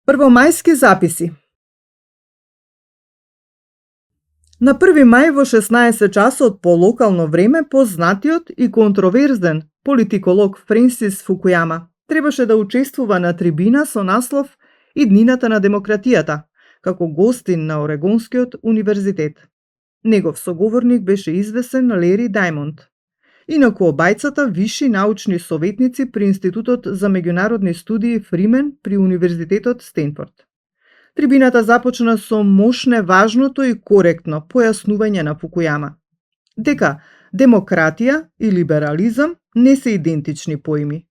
Првомајски записи. На 1 мај во 16 часот по локално време познатиот и контроверзен политиколог Френсис Фукујама требаше да учествува на трибина со наслов Иднината на демократијата, како гостин на Орегонскиот универзитет. Негов соговорник беше извесен Лери Дајмонд. Инаку обајцата висши научни советници при Институтот за меѓународни студии Фримен при Универзитетот Стенфорд. Трибината започна со мощне важното и коректно појаснување на Фукујама, дека демократија и либерализам не се идентични поими.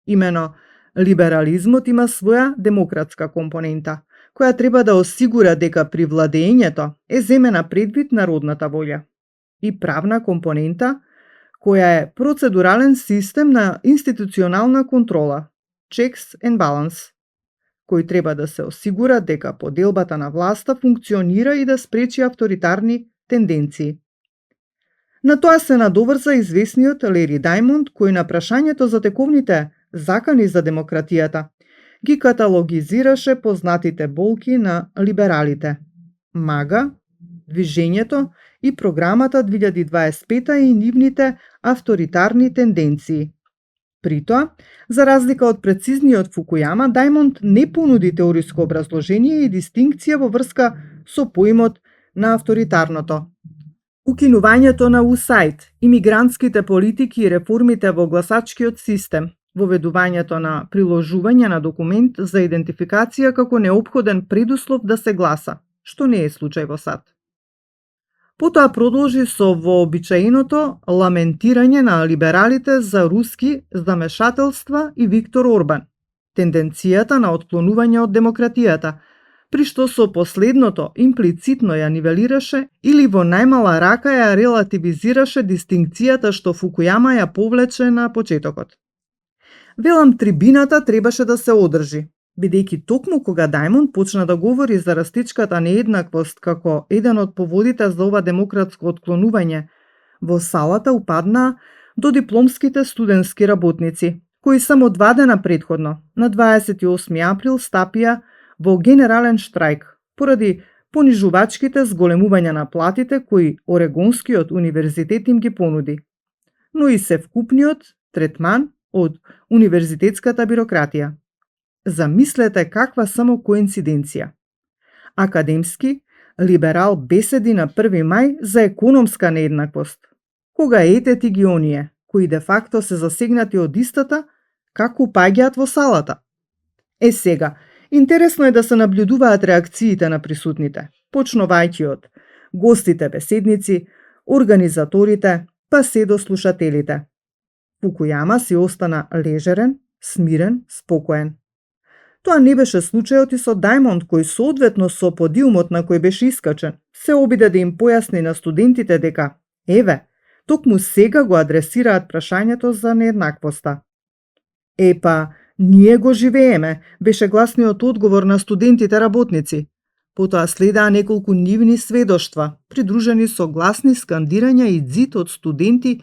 Имено, либерализмот има своја демократска компонента, која треба да осигура дека при владењето е земена предвид народната волја, и правна компонента, која е процедурален систем на институционална контрола, checks and balance, кој треба да се осигура дека поделбата на власта функционира и да спречи авторитарни тенденции. На тоа се надоврза известниот Лери Дајмонд, кој на прашањето за тековните закани за демократијата ги каталогизираше познатите болки на либералите: МАГА, движењето и програмата 2025 и нивните авторитарни тенденции. Притоа, за разлика од прецизниот Фукујама, Дајмонд не понуди теориско образложение и дистинкција во врска со поимот на авторитарното. Укинувањето на УСАИД, имигрантските политики и реформите во гласачкиот систем, воведувањето на приложување на документ за идентификација како неопходен предуслов да се гласа, што не е случај во САД. Потоа продолжи со вообичаеното ламентирање на либералите за руски замешателства и Виктор Орбан, тенденцијата на отклонување од демократијата, при што со последното имплицитно ја нивелираше или во најмала рака ја релативизираше дистинкцијата што Фукујама ја повлече на почетокот. Велам, трибината требаше да се одржи, бидејќи токму кога Дајмонд почна да говори за растичката нееднаквост како еден од поводите за ова демократско отклонување, во салата упаднаа додипломските студентски работници, кои само 2 дена предходно, на 28 април, стапија во генерален штрајк поради понижувачките зголемувања на платите кои Орегонскиот универзитет им ги понуди, но и севкупниот третман од универзитетската бирократија. Замислете каква само коинциденција. Академски, либерал беседи на 1 мај за економска нееднаквост, кога ете ти ги оние, кои де факто се засегнати од истата, како упаѓаат во салата. Сега, интересно е да се наблюдуваат реакциите на присутните, почнувајќи од гостите беседници, организаторите, па се до слушателите. Фукујама си остана лежерен, смирен, спокоен. Тоа не беше случајот и со Дајмонд, кој соодветно со подиумот на кој беше искачен, се обиде да им појасни на студентите дека, токму сега го адресираат прашањето за нееднаквоста. Ние го живееме, беше гласниот одговор на студентите работници. Потоа следаа неколку нивни сведоштва, придружени со гласни скандирања и дзит од студенти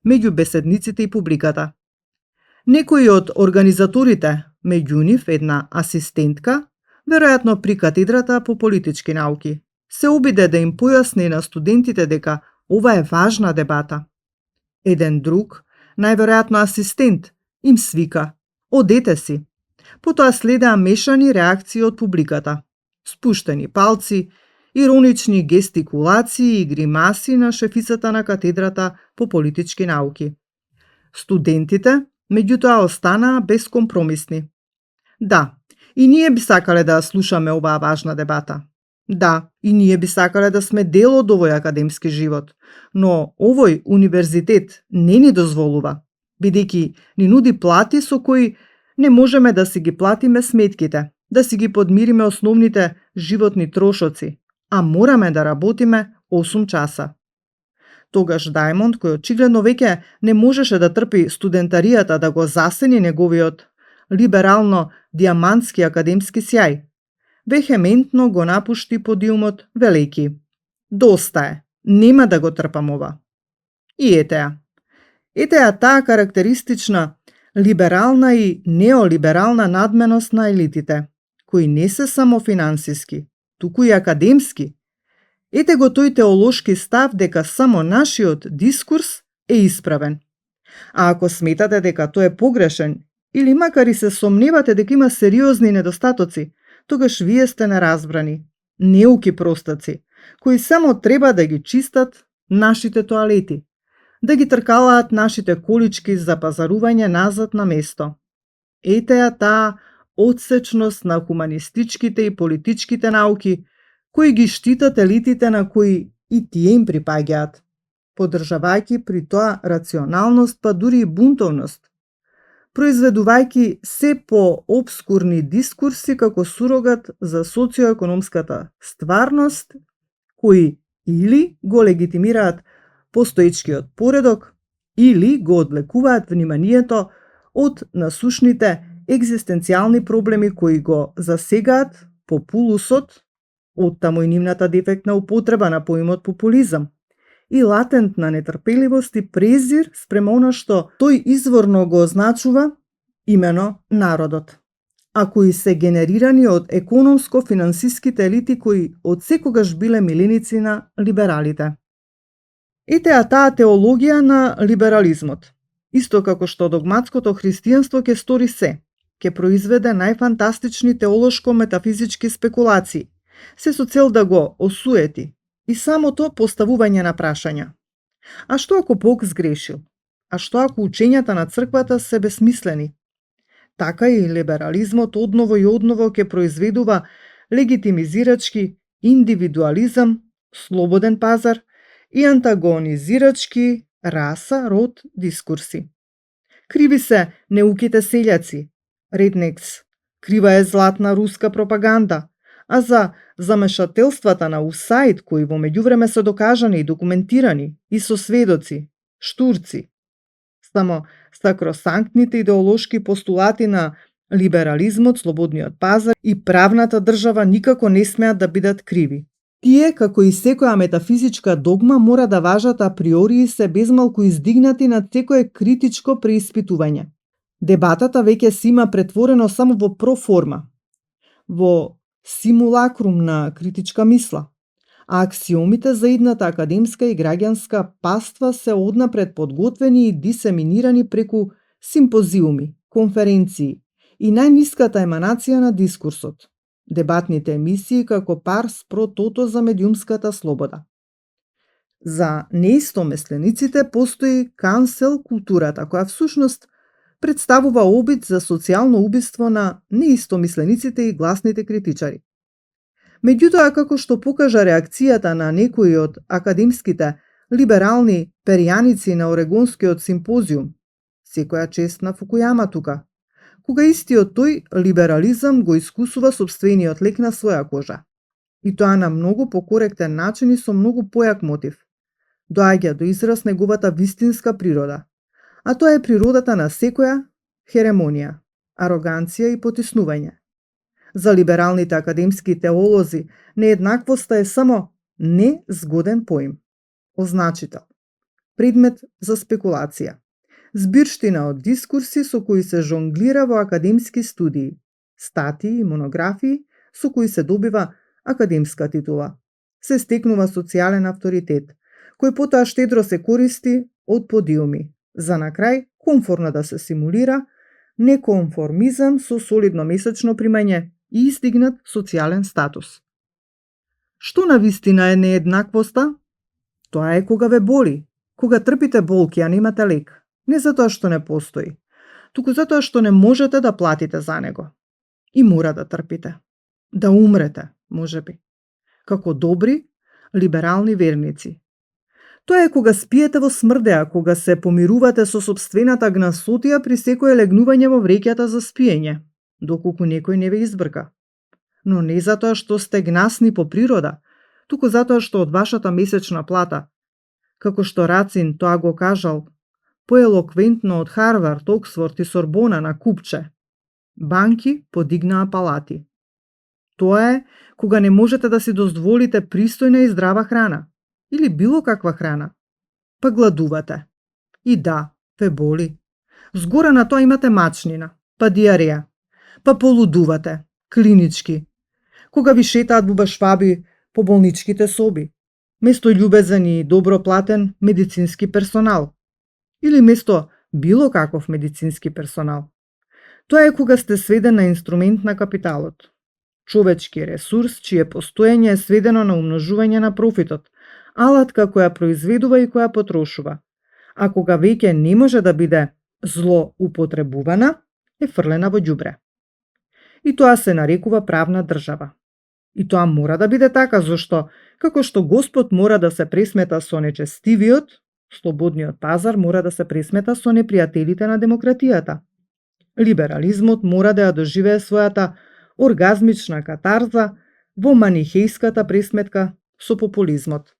меѓу беседниците и публиката. Некои од организаторите, меѓу нив една асистентка, веројатно при катедрата по политички науки, се обиде да им појасни на студентите дека ова е важна дебата. Еден друг, најверојатно асистент, им свика: "Одете си." Потоа следаа мешани реакции од публиката, спуштени палци, иронични гестикулации и гримаси на шефицата на катедрата по политички науки. Студентите, меѓутоа, останаа безкомпромисни. Да, и ние би сакале да слушаме оваа важна дебата. Да, и ние би сакале да сме дел од овој академски живот, но овој универзитет не ни дозволува, бидејќи ни нуди плати со кои не можеме да си ги платиме сметките, да си ги подмириме основните животни трошоци, а мораме да работиме 8 часа. Тогаш Дајмонд, кој очигледно веќе не можеше да трпи студентаријата да го засени неговиот либерално-диамантски академски сјај, вехементно го напушти подиумот велејќи: "Доста е, нема да го трпам ова." И етеа таа карактеристична либерална и неолиберална надменост на елитите, кои не се само финансиски, туку и академски. Ете го тој теолошки став дека само нашиот дискурс е исправен. А ако сметате дека тој е погрешен, или макар и се сомневате дека има сериозни недостатоци, тогаш вие сте неразбрани, неуки простаци, кои само треба да ги чистат нашите тоалети, да ги тркалаат нашите колички за пазарување назад на место. Ете ја таа одсечност на хуманистичките и политичките науки, кои ги штитат елитите на кои и тие им припаѓаат, поддржавајќи при тоа рационалност па дури и бунтовност, произведувајќи се по-обскурни дискурси како сурогат за социоекономската стварност, кои или го легитимираат постоечкиот поредок, или го одвлекуваат вниманието од насушните екзистенцијални проблеми кои го засегаат популусот, оттаму и нивната дефектна употреба на поимот популизам и латентна нетрпеливост и презир спрема она што тој изворно го означува, имено народот, а кои се генерирани од економско-финансиските елити кои од секогаш биле миленици на либералите. Ете ја таа теологија на либерализмот. Исто како што догматското христијанство ќе стори се, ќе произведе најфантастични теолошко-метафизички спекулации, се со цел да го осуети и самото поставување на прашања. А што ако Бог сгрешил? А што ако учењата на црквата се бесмислени? Така и либерализмот одново и одново ќе произведува легитимизирачки индивидуализам, слободен пазар и антагонизирачки раса, род, дискурси. Криви се неуките селјаци, реднекс, крива е златна руска пропаганда, а за замешателствата на USAID, кои во меѓувреме се докажани и документирани и со сведоци, штурци, само сакросанктните идеолошки постулати на либерализмот, слободниот пазар и правната држава никако не смеат да бидат криви. Тие, како и секоја метафизичка догма, мора да важат априори и се безмалку издигнати над секое критичко преиспитување. Дебатата веќе си има претворено само во проформа, во симулакрум на критичка мисла, а аксиомите за идната академска и граѓанска паства се однапред подготвени и дисеминирани преку симпозиуми, конференции и најниската еманација на дискурсот, дебатните емисии како парс про тото за медиумската слобода. За неистомислениците постои кансел културата, која всушност представува обид за социјално убиство на неистомислениците и гласните критичари. Меѓутоа, како што покажа реакцијата на некои од академските либерални перијаници на Орегонскиот симпозиум, секоја чест на Фукујама тука, кога истиот тој либерализам го искусува сопствениот лек на своја кожа. И тоа на многу покоректен начин и со многу појак мотив. Доаѓа до израз неговата вистинска природа, а тоа е природата на секоја херемонија, ароганција и потиснување. За либералните академски теолози нееднаквоста е само незгоден поим, означител, предмет за спекулација, збирштина од дискурси со кои се жонглира во академски студии, статии и монографии со кои се добива академска титула, се стекнува социјален авторитет, кој потоа штедро се користи од подиуми, за на крај комфорно да се симулира неконформизам со солидно месечно примање и издигнат социјален статус. Што навистина е нееднаквоста? Тоа е кога ве боли, кога трпите болки, а немате лек. Не затоа што не постои, туку затоа што не можете да платите за него. И мора да трпите. Да умрете, можеби. Како добри, либерални верници. Тоа е кога спиете во смрдеа, кога се помирувате со сопствената гнасотија при секое легнување во вреќата за спиење, доколку некој не ве избрка. Но не затоа што сте гнасни по природа, туку затоа што од вашата месечна плата, како што Рацин тоа го кажал, поелоквентно од Харвард, Оксфорд и Сорбона на купче, банки подигнаа палати. Тоа е кога не можете да си дозволите пристојна и здрава храна, или било каква храна, па гладувате. И да, ве боли. Згора на тоа имате мачнина, па диареја, па полудувате, клинички, кога ви шетаат бубашваби по болничките соби, место љубезен и добро платен медицински персонал, или место било каков медицински персонал. Тоа е кога сте сведен на инструмент на капиталот, човечки ресурс чие постоење е сведено на умножување на профитот, алатка која произведува и која потрошува, а кога веќе не може да биде зло употребувана, е фрлена во ѓубре. И тоа се нарекува правна држава. И тоа мора да биде така, зашто, како што Господ мора да се пресмета со нечестивиот, слободниот пазар мора да се пресмета со непријателите на демократијата. Либерализмот мора да ја доживее својата оргазмична катарза во манихејската пресметка со популизмот.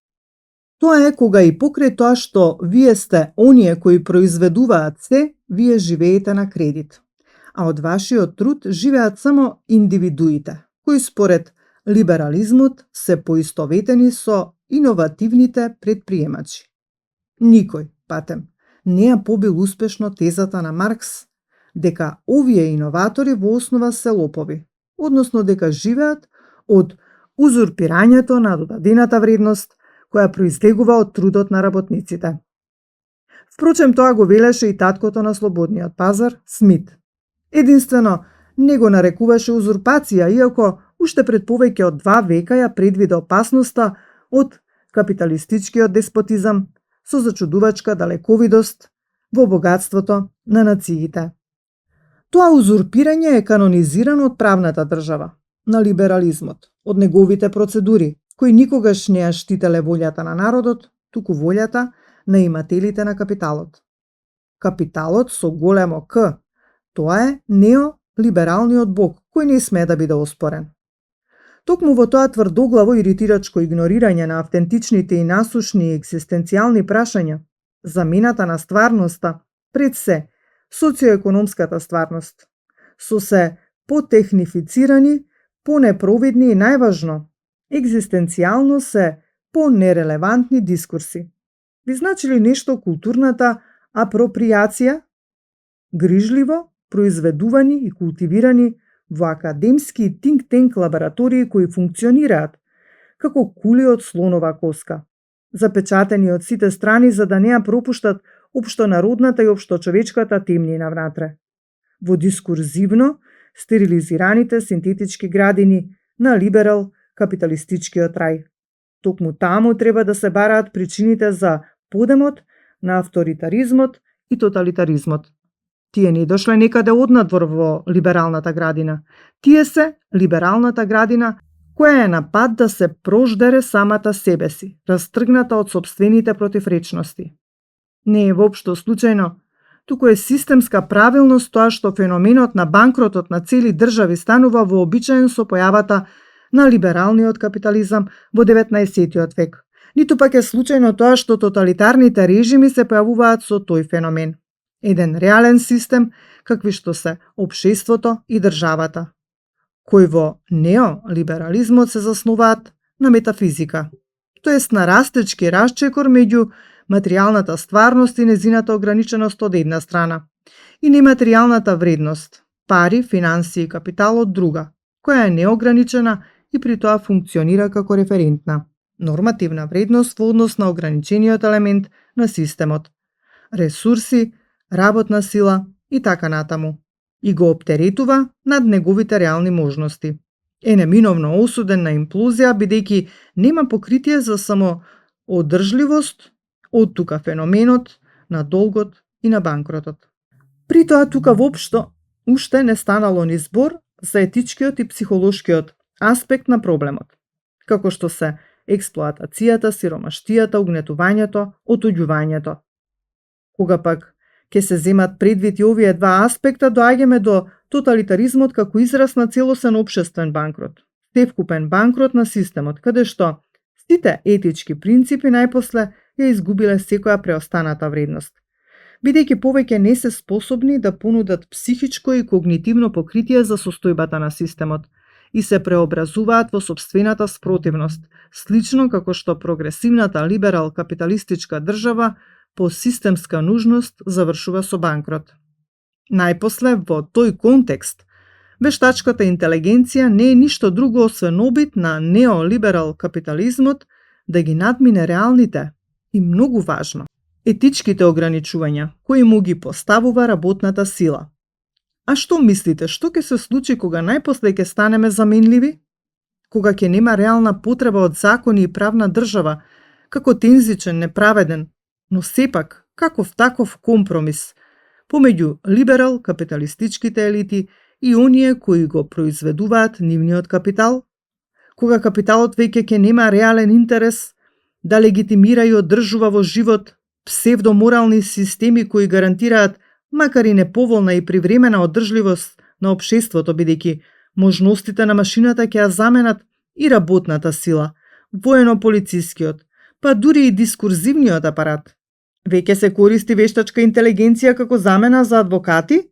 Тоа е кога и покрај тоа што вие сте оние кои произведуваат се, вие живеете на кредит, а од вашиот труд живеат само индивидуите, кои според либерализмот се поистоветени со иновативните предприемачи. Никој, патем, не ја побил успешно тезата на Маркс дека овие иноватори во основа се лопови, односно дека живеат од узурпирањето на додадената вредност која произлегува од трудот на работниците. Впрочем, тоа го велеше и таткото на слободниот пазар, Смит. Единствено, не го нарекуваше узурпација, иако уште пред повеќе од 2 века ја предвиде опасноста од капиталистичкиот деспотизам со зачудувачка далековидост во богатството на нациите. Тоа узурпирање е канонизирано од правната држава, на либерализмот, од неговите процедури, кои никогаш не ја штителе волјата на народот, туку волјата на имателите на капиталот. Капиталот со големо К, тоа е неолибералниот бог, кој не смее да биде оспорен. Токму во тоа тврдоглаво иритирачко игнорирање на автентичните и насушни екзистенцијални прашања, замената на стварноста, пред се, социоекономската стварност, со се потехнифицирани, понепровидни и најважно, екзистенцијално се понерелевантни дискурси. Ви значи ли нешто културната апроприација? Грижливо произведувани и култивирани во академски и think-tank лаборатории кои функционираат како кули од слонова коска, запечатени од сите страни за да не ја пропуштат општонародната и општочовечката темнина внатре, во дискурзивно стерилизираните синтетички градини на либерал капиталистичкиот рај. Токму таму треба да се бараат причините за подемот на авторитаризмот и тоталитаризмот. Тие не дошле некаде однадвор во либералната градина. Тие се либералната градина која е на пат да се прождере самата себе си, растргната од сопствените противречности. Не е воопшто случајно, туку е системска правилност тоа што феноменот на банкротот на цели држави станува вообичаен со појавата на либералниот капитализам во 19. век. Ниту пак е случајно тоа што тоталитарните режими се појавуваат со тој феномен. Еден реален систем, какви што се општеството и државата, кои во неолиберализмот се заснуваат на метафизика, тоест на растечки расчекор меѓу материјалната стварност и незината ограниченост од една страна, и нематеријалната вредност, пари, финанси и капитал од друга, која е неограничена и при тоа функционира како референтна нормативна вредност во однос на ограничениот елемент на системот, ресурси, работна сила и така натаму, и го оптеретува над неговите реални можности. Е неминовно осуден на имплозија, бидејќи нема покритие за само одржливост, од тука феноменот на долгот и на банкротот. При тоа тука воопшто уште не станало ни збор за етичкиот и психолошкиот аспект на проблемот, како што се експлоатацијата, сиромаштијата, угнетувањето, отуѓувањето. Кога пак ќе се земат предвид и овие два аспекта, доаѓаме до тоталитаризмот како израз на целосен општествен банкрот, вкупен банкрот на системот, каде што сите етички принципи најпосле ја изгубиле секоја преостаната вредност, бидејќи повеќе не се способни да понудат психичко и когнитивно покритие за состојбата на системот и се преобразуваат во сопствената спротивност, слично како што прогресивната либерал капиталистичка држава по системска нужност завршува со банкрот. Најпосле, во тој контекст, Вештачката интелигенција не е ништо друго освен обид на неолиберал капитализмот да ги надмине реалните и многу важно, етичките ограничувања кои му ги поставува работната сила. А што мислите, што ќе се случи кога најпосле ќе станеме заменливи? Кога ќе нема реална потреба од закони и правна држава, како тензичен, неправеден, но сепак каков таков компромис помеѓу либерал капиталистичките елити и оние кои го произведуваат нивниот капитал? Кога капиталот веќе ќе нема реален интерес да легитимира и одржува во живот псевдоморални системи кои гарантираат макар и неповолна и привремена одржливост на општеството, бидејќи можностите на машината ќе ја заменат и работната сила, воено-полицискиот, па дури и дискурзивниот апарат. Веќе се користи вештачка интелигенција како замена за адвокати?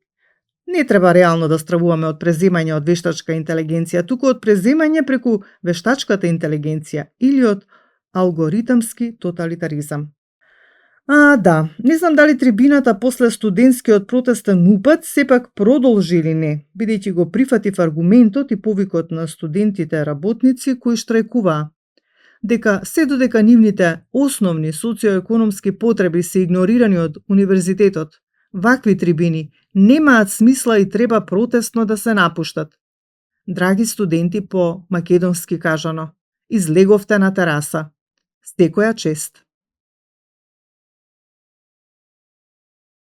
Не треба реално да стравуваме од преземање од вештачка интелигенција, туку од преземање преку вештачката интелигенција или од алгоритамски тоталитаризам. Да, не знам дали трибината после студентскиот протестен упад сепак продолжи или не, бидејќи го прифатив аргументот и повикот на студентите работници кои штрајкуваа, дека се додека нивните основни социоекономски потреби се игнорирани од универзитетот, вакви трибини немаат смисла и треба протестно да се напуштат. Драги студенти, по македонски кажано, излеговте на тераса. Секоја чест.